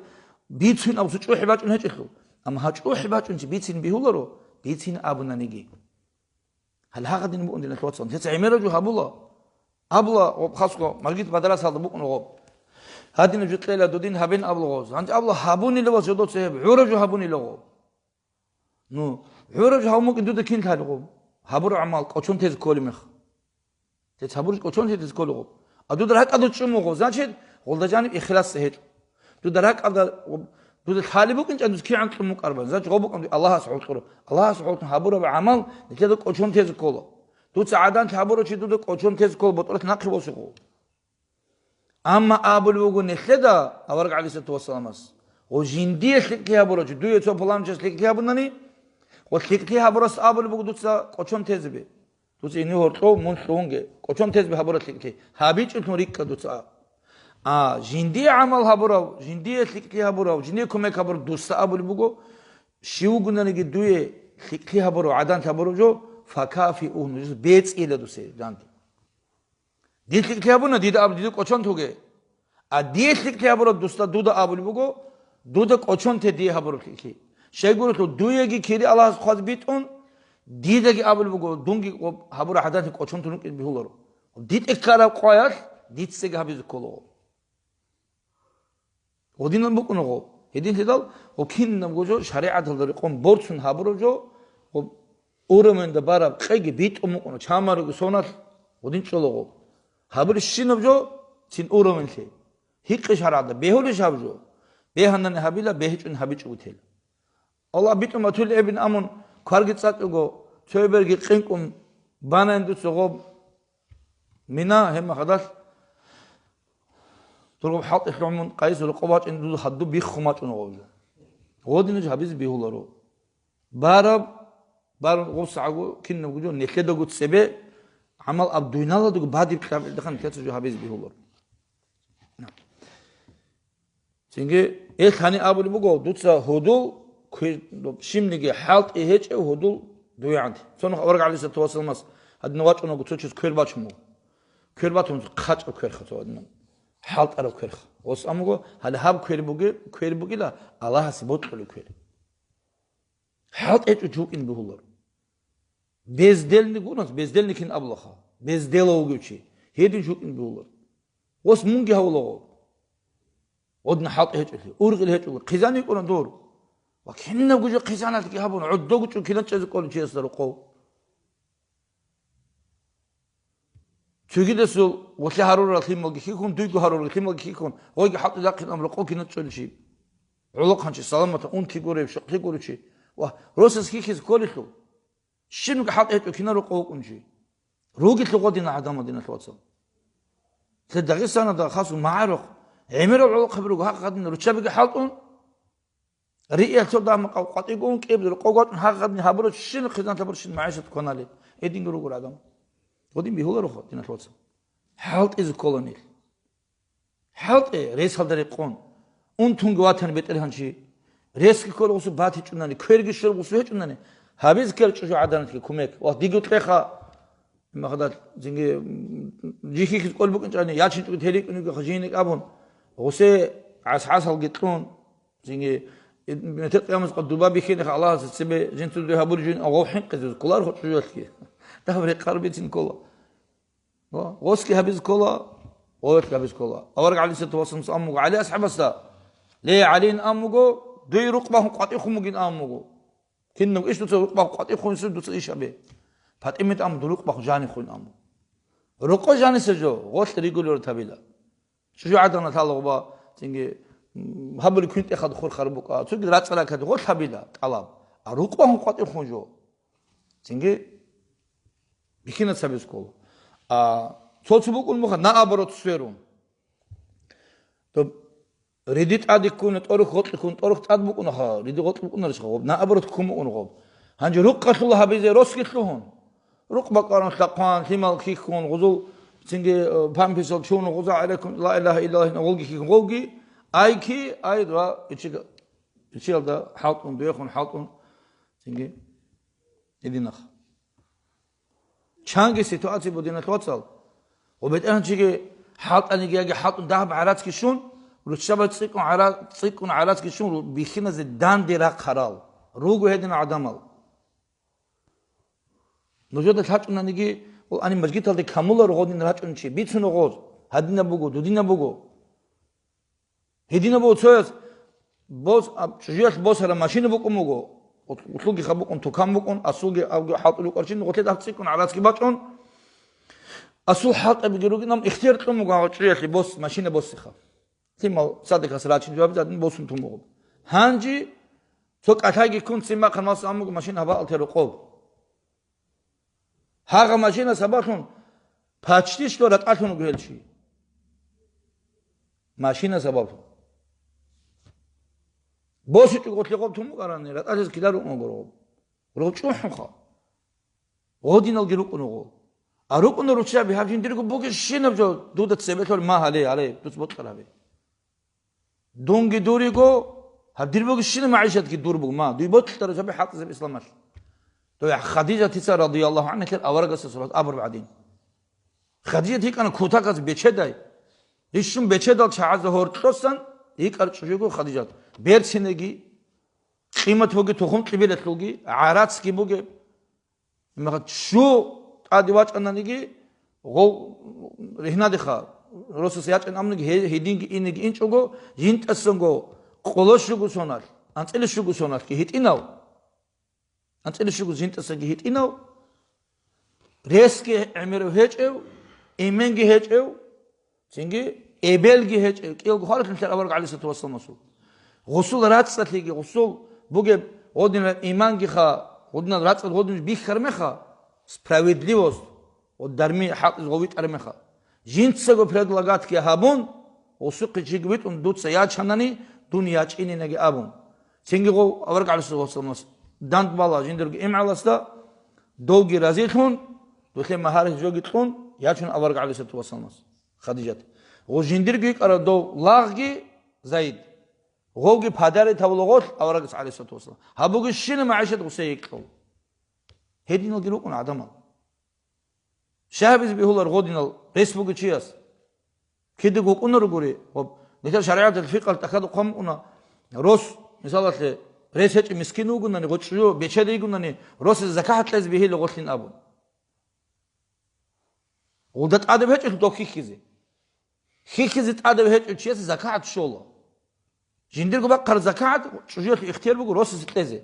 бицун абу, цо чӀухӀи бачӀун гьечӀелъул. Амма гьа чӀухӀи бачӀун чи бицин бегьуларо, бицин абунаниги. Гьал гьагъадин букӀун, диналъул вацал. Гьес гӀемераб жо гьабула. Абула, гъоб, хасго, маргит мадрасалда букӀун гъоб. Гьадинаб жо кьела, дудин гьабин абула гъоз. Гьанже абула, гьабунила ва жодоца гьеб, гӀураб жо гьабунила гъоб. Ну, гӀураб жо гьабун букӀин дуда кин лъали гъоб? Гьабураб гӀамал кӀочон тезе кколеб мех. Гьес гьабураб кӀочон тезе кколеб гъоб. А дуда ракӀалда чӀун буго, значит, гъолда жаниб ихлас гьечӀо. Дуда ракӀалда, дуда лъалеб букӀинчӀан дуца кигӀан кьун букӀарабан. Значит, гъоб букӀан Аллагьас гӀолтӀураб. Аллагьас гӀолтӀун гьабураб гӀамал нилъеда кӀочон тезе ккола. Дуца гӀадан гьабурав чи дуда кӀочон тезе ккола, ботӀролъ нахъе босухъо. Амма абулеб буго нилъеда, авараг гӀалайгьиссалату вассаламас, гъо жиндие лъикӀлъи гьабурав чи, дуе цо пуланчияс лъикӀлъи гьабунани, гъо лъикӀлъи гьабурас абулеб буго дуца кӀочон тезе бе. Дуца гьенив гьоркьов мун лъугьунге, кӀочон тезе бе гьабураб лъикӀлъи, гьабичӀелъун рикӀкӀа дуца. А жиндие гӀамал гьабурав, жиндие лъикӀлъи гьабурав, жиндие кумек гьабурав дуца абулеб буго, щив вугонаниги дуе лъикӀлъи гьабурав, гӀадан гьабурав жо, факафиугьу, нуж бецӀила дусе данде. Дир лъикӀлъи гьабуна, дида аб-, дида кӀочон туге. А дие лъикӀлъи гьабураб дусда дуда абулеб буго, дуда кӀочон те дие гьабураб лъикӀлъи. Щайгурелъул дуеги кири Аллагьас хъваз битӀун, дидаги абулеб буго, дунги гъоб гьабураб гӀадатги кӀочон тун рукӀин бегьуларо. ДитӀе ккараб къваялъ дицаги гьабизе кколаго. Гъодинан букӀуна гъо. Гьединлъидал гъо кинабго жо шаригӀаталда рекъон борцун гьабураб жо, гъо уровеньда бараб къеги битӀун букӀуна, чамаруги соналъ гъодин чӀола гъо. Гьабурищинаб жо цин уровеньлъи. Гьикъи шаргӀалда, бегьулищ гьаб жо? Бегьанани гьабила, бегьичӀони гьабичӀого тела. Аллагь битӀун батулебин амун, кварги цӀакӀго, цояберги къинкӀун банаин дуца гъоб. Мина, гьеб махадалъ, дургъоб хӀалтӀи лъугьун, къайса рукъо бачӀин, дуда хадуб биххун бачӀун гъоб жо. Гъодинаб жо гьабизе бегьуларо. Бараб, барун гъоб сагӀаго, кинабго жо, нилъедаго цебе, гӀамал аб дуйналадаго бадиб кьабилдахъан нилъеца жо гьабизе бегьуларо. Цинги, ил гьани абулеб буго, дуца гьудул, квер-, щибниги хӀалтӀи гьечӀев гьудул дуе гӀанти. Цо нух авараг гӀалайгьиссалату вассаламас гьадин вачӀунаго цо чияс квер бачун буго. Квер батун, хъачӀаб кверха цо гьадинаб. ХӀалтӀараб кверха. Гъос амуго, гьале гьаб квер буги-, квер бугила, Аллагьасе бокьулеб квер. ХӀалтӀи гьечӀев чи вукӀин бегьуларо. Бездельник вугонац, бездельникин абулаха. Безделав вугев чи. Гьедин чи вукӀин бегьуларо. Гъос мунги гьавулаго. Гъодин хӀалтӀи гьечӀолъи, ургъил гьечӀого, хъизан йикӀуна дур. Ва кинабго жо хъизаналъги гьабун, гӀодого чӀун кинан чӀезе кколев чиясда рокъов. Цогидасул гъолъи гьарурал лъималги хихьун, дуйго гьарурал лъималги хихьун, гъойги хӀалтӀи дахъин ам рокъов кинан чӀолев чи. ГӀолохъанчи саламатан унти гурев, щокълъи гурев чи. Ва росас хихьизе кколелъул. Щибниги хӀалтӀи гьечӀо, кинаб рокъов вукӀун чи. Ругелъул гъодина гӀадамал, диналъул вацал. Лъе Дагъистаналда хасго магӀарухъ гӀемерал гӀолохъаби руго, гьакъ гьадин руччабиги хӀалтӀун, риялъул дагьмакъав къватӀиго ун кӀияб рокъов вачӀун гьакъ гьадин гьабурав щин хъизан лъабурщин магӀишат кваналел. Гьединги руго гӀадамал. Гъодин бегьуларо, диналъул вацал. ХӀалтӀизе ккола нилъ. ХӀалтӀе, ресалда рекъон. Унтунги ватани бетӀергьан чи. Ресги кколеб гъусу батичӀунани, кверги щолеб гъусу гьечӀунани, гьабизе ккела чӀужугӀаданалъги кумек. Ва диго кьеха, имахадал, зинги, м, жихьихьиз кӀол букӀинчӀани, ячинчӀого терикӀунигоха жийник абун, гъусе гӀас-гӀасалги кьун, зинги, метер къиямас къад дуба бихьинеха Аллагьасе цебе жинцу дуе гьабури жин, гъов хӀинкъизе кколархо чӀужуялъги. Дагьаб рекъараб бицин ккола. Ва гъосги гьабизе ккола, гъоялъ гьабизе ккола. Авараг гӀалайгьиссалату вассаламас аммуго ГӀали асхӀабасда: «Ле, ГӀалин аммуго, дуе рукъ бахун къватӀихун бугин аммуго. Кинаб иш дуца рукъ бахун къватӀихун, дуца иш гьабе. ПатӀимат амму, дур рукъ бахун жанихун амму». Рокъо жаниса жо, гъолъ ригулев ратабила. ЧӀужугӀаданалъ гьалагъуба, цинги, м, гьабули квинтӀехад хурхар букӀа, цоги рацӀцӀалакад гъолъ гьабила тӀалаб. А рукъ бахун къватӀихун жо. Цинги бихьина цабиз ккола. А, цо-цо букӀун буха, наоборот, сверун. Гьеб риди тӀаде ккуна, тӀорухъ гъоркье ккун, тӀорухъ тӀад букӀунаха, риди гъоркь букӀунарищха гъоб, наоборот ккун букӀун гъоб. Гьанже рукъалъула гьабизе росги лъугьун. Рукъ бакӀарун лъахъван, лъимал хьихьун, гъузул цинги, э, памперсал чун, гъуза гӀереккун, ла илагьа иллаллагь, гъолги хьихьун, гъолги, ай ки, ай ва ичи-, ичиялда хӀалтӀун, дуехун хӀалтӀун, цинги гьединах. Чанги ситуация бугин, диналъул вацал. Ва бетӀергьанчиги хӀалтӀаниги яги хӀалтӀун дагьаб гӀарацги щун, руччаба цӀикӀкӀун гӀара-, цӀикӀкӀун гӀарацги щун, ру-, бихьиназе данде рахъарал. Руго гьедин гӀадамал. Нужеда лъачӀунаниги, ва ани мажгиталде камуларо гъодин рачӀун чи, бицуна гъоз, гьадинаб буго, дудинаб буго. Гьединаб буго цояс бос-, аб-, чӀужуялъ босара машина букӀун буго, улъуги хаб букӀун, тукан букӀун, асулги авги хӀалтӀулев къарчин, гъолъе дагь цӀикӀкӀун гӀарацги бачӀун, асул хӀалтӀабиги ругин, ам ихтияр кьун буго гьав чӀужуялъе бос-, машина босиха. Лъимал цадахъас рачин жаваб задин босун тун буго. Гьанжи цо кӀалъайги ккун цин бахъан малса ам буго машина гьабаал те рокъоб. Гьагъа машина сабаблъун пачтишло ратӀалъун вуго гьел чи. Машина сабаблъун. БосичӀого лъикъаб тун букӀарани, ратӀалъиз кида рукӀун вуго рогъоб. Рогъоб чӀухӀунха. Гъодиналги рукӀун вуго. А рукӀуна руччаби гьаб жиндирго бугебщинаб жо дуда цебе лъур ма гьале, гьале, дуц бокьарабе. Дунги дуриго, гьаб дир бугебщина магӀишатги дур буго, ма, дуй бокьараб жаби хӀалтӀизаб исламалъ. Дуй Хадижатица радияллагьу гӀангьа лъер аварагасда сурат абураб гӀадин. Хадижат йикӀана кутаказ бечедай. Ишшун бечедал чагӀазда гьоркьосан йикӀар чӀужуго Хадижат. Берцинеги, къимат буги, тухум кьибилалъулги, гӀарацги бугеб. Имаха чу тӀаде вачӀананиги, гъов ригьнадеха, росас ячӀан амниги, гье-, гьединги инеги инчӀого, жинтӀасанго къоло щуго соналъ, анцӀила щуго соналъги гьитӀинав, анцӀила щуго жинтӀасанги гьитӀинав, ресги гӀемерав гьечӀев, эменги гьечӀев, цинги эбелги гьечӀев, кӀиялго хваралъун лъер авараг гӀалайгьиссалату вассаламасул. Гъусул рацӀцӀалъиги, гъусул бугеб гъодинаб имангиха, гъодинал рацӀцӀал гъодин бихьар меха, справедливость, ва дарми хӀакъиз гъов витӀар меха. Жинцаго предлагатги гьабун, гъусухъе чиги витӀун дуца ячанани, дун ячӀининаги абун. Цинги гъов авараг гӀалайгьиссалату вассаламас дандбала жиндирго имгӀаласда, довги разилъун, дулъе магьар жоги кьун, ячун авараг гӀалайгьиссалату вассаламас. Хадижат. Гъо жиндирго йикӀара дов лагъги Заид. Гъовги подари тавула гъолъ аварагас гӀалайгьиссалату вассалам. Гьабуги щина магӀишат гъусе йикьул. Гьединалги рукӀун гӀадамал. Щай гьабизе бегьулар гъодинал рес бугев чияс? Кидаго вукӀунаро гури, гъоб, нилъер шаригӀаталъ фикъалъ тӀахьазда хъван букӀуна, рос, мисалалъе, рес гьечӀеб мискин вугунани, гъочӀо бечеде йигунани, росизе закагьат кьезе бегьила гъолъин абун. Гъулда тӀадаб гьечӀелъул дов хьихьизе. Хьихьизе тӀадаб гьечӀев чиясе закагьат щола. Жиндирго бахъараб закагьат чӀужуялъе ихтияр буго росизе кьезе.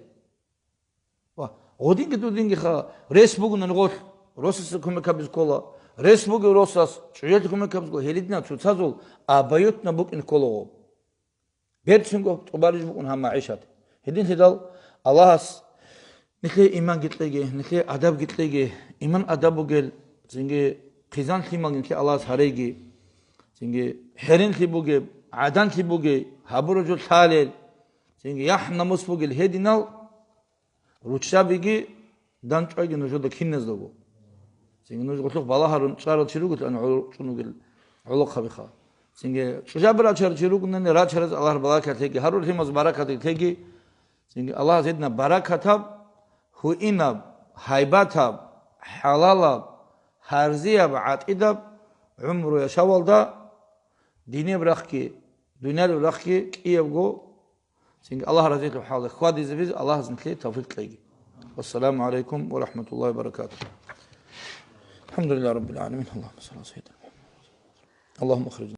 Ва гъодинги дудингиха, рес бугунани гъолъ, росасе кумек гьабизе ккола, рес бугев росас чӀужуялъе кумек гьабизе ккола, гьелидина цоцазул абаютна букӀин ккола гъо. Берцинго тӀубариж букӀун гьаб магӀишат. Гьединлъидал Аллагьас нилъее иманги кьеги, нилъее адабги кьеги, иман адаб бугел, цинги хъизан-лъимал нилъее Аллагьас гьареги, цинги хӀеренлъи бугеб, гӀаданлъи бугей, гьабураб жо лъалел, цинги яхӀ-намус бугел гьединал руччабиги данчӀвайги нужеда киназдаго. Цинги нуж гъулъухъ балагьарун чӀарал чи ругелъул гӀоло-, чӀун вугел гӀолохъабиха. Цинги чӀужаб рачарал чи ругунани рачаразе Аллагьас баракат лъеги, гьарул лъимаз баракат лъеги. Цинги Аллагьас гьединаб баракатаб, гьуинаб, гьайбатаб, хӀалалаб, гьарзияб, гӀатӀидаб гӀумру яшавалда динеб рахъги, дуниялаб рахъги кӀиябго Цинги Аллагь разилъул хӀалда хьвадизабизе Аллагьас нилъее тавфикъ кьеги. Вассаламу гӀалайкум ва рахӀматуллагьи ва баракатугь. АлхӀамдулиллагьи раббил гӀаламин. Аллагьумма салли гӀала саййидина МухӀаммад. Аллагьумма ахрижна